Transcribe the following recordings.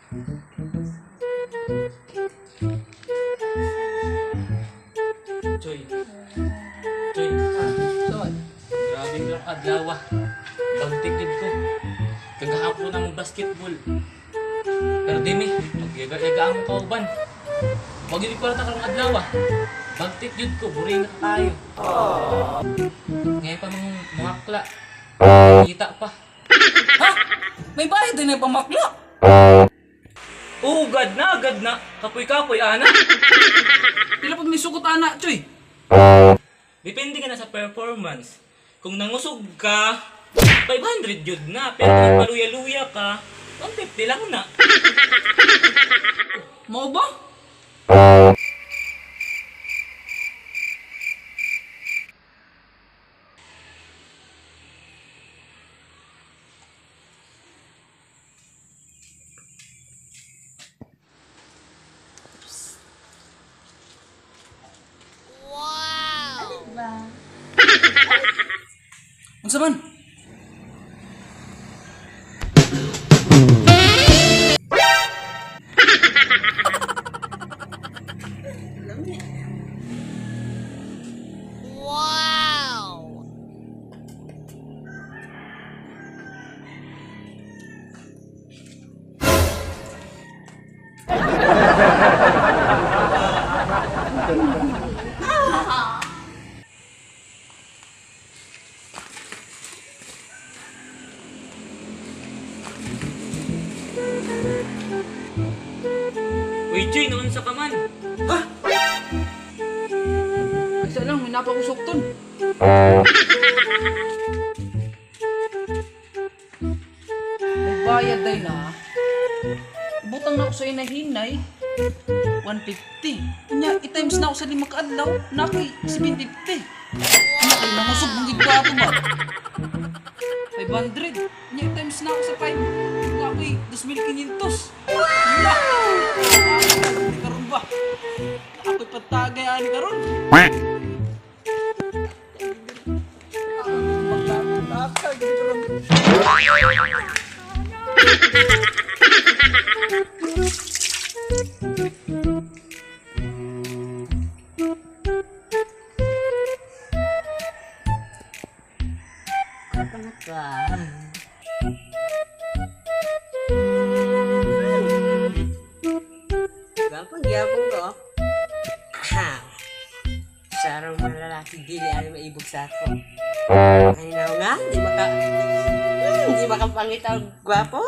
Choy. Choy. So, Grabe lang adlaw. Bagtik gid ko. Kagahapon ang basketball. Pero dimi, magyaga-yaga ang kauban. Wag yun kwarta karong adlaw. Bagtik yun ko, buri na kayo. Ngayon pa mga makla. Kita pa. Ha? May bayad din na pamakla. Oo, gad na, gad na. Kapoy-kapoy, ana. Pila pag nisukot ana, Choy. Depende ka na sa performance. Kung nangusog ka, 500 yun na. Pero kung nagpaluya-luya ka, 150 lang na. Mao ba? Unsa man? Wow! Uy, Choy, noon sa kaman. Ha? Isa lang, may napakusok ton. May bayad day na. Butang na ako sa inahinay. 150. Unya, i-times na ako sa 5 ka adlaw, na ako'y 750. Unya, kay nangusog mong gid ato ba? 500. Unya, i-times na ako sa 5. Na ako'y 2,500. Wala! Karon ba? Ako'y patagay ani karon. Gapang gyapon ko. Ha. Sarang mga lalaki dili ani maibog sa ako. Kaninaw nga, di makapangit ang gwapo.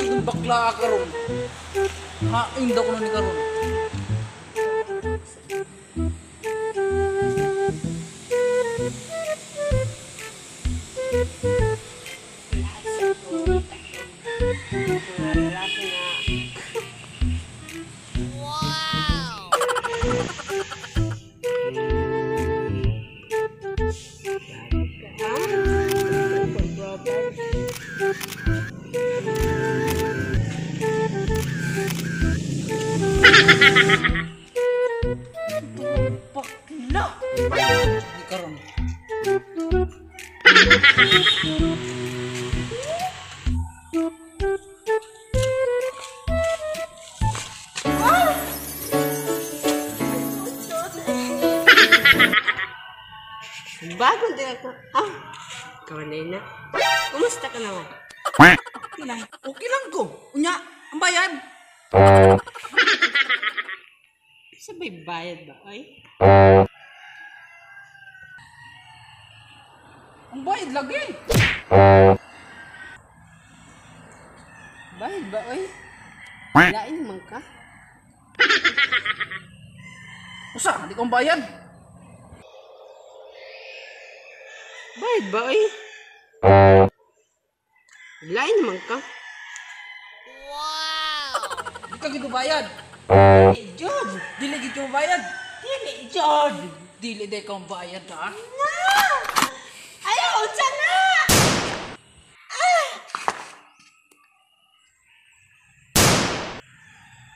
Itong bakla karon. Hain daw ko na ni karon. Mga lalaki nga. Wow! Bakla. Ni karon. Bagong din ako. Ah, ikaw na. Kumusta ka naman? Okay lang. Okay lang ko. Unya, ang bayad. Sabay bayad ba? Ay, Ang bayad lagi. Bayad ba, oy? Lain man ka? Usa, di ko ang bayad. Bayad ba, oy? Lain man ka? Wow! Di ka gid bayad. Dili, Jod! Dili gid ko bayad. Dili, Jod! Dili day ka bayad ha. Ayaw, unsa na! Ah!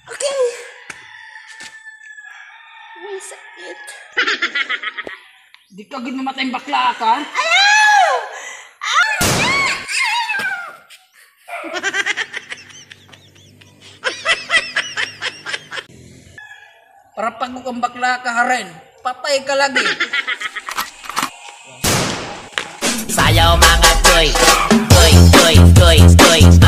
Okay. May sakit. Di ka gid mamatay bakla ka. Para pag ang bakla ka haren, patay ka lagi. Sayaw, mga toy. Toy, toy, toy, toy.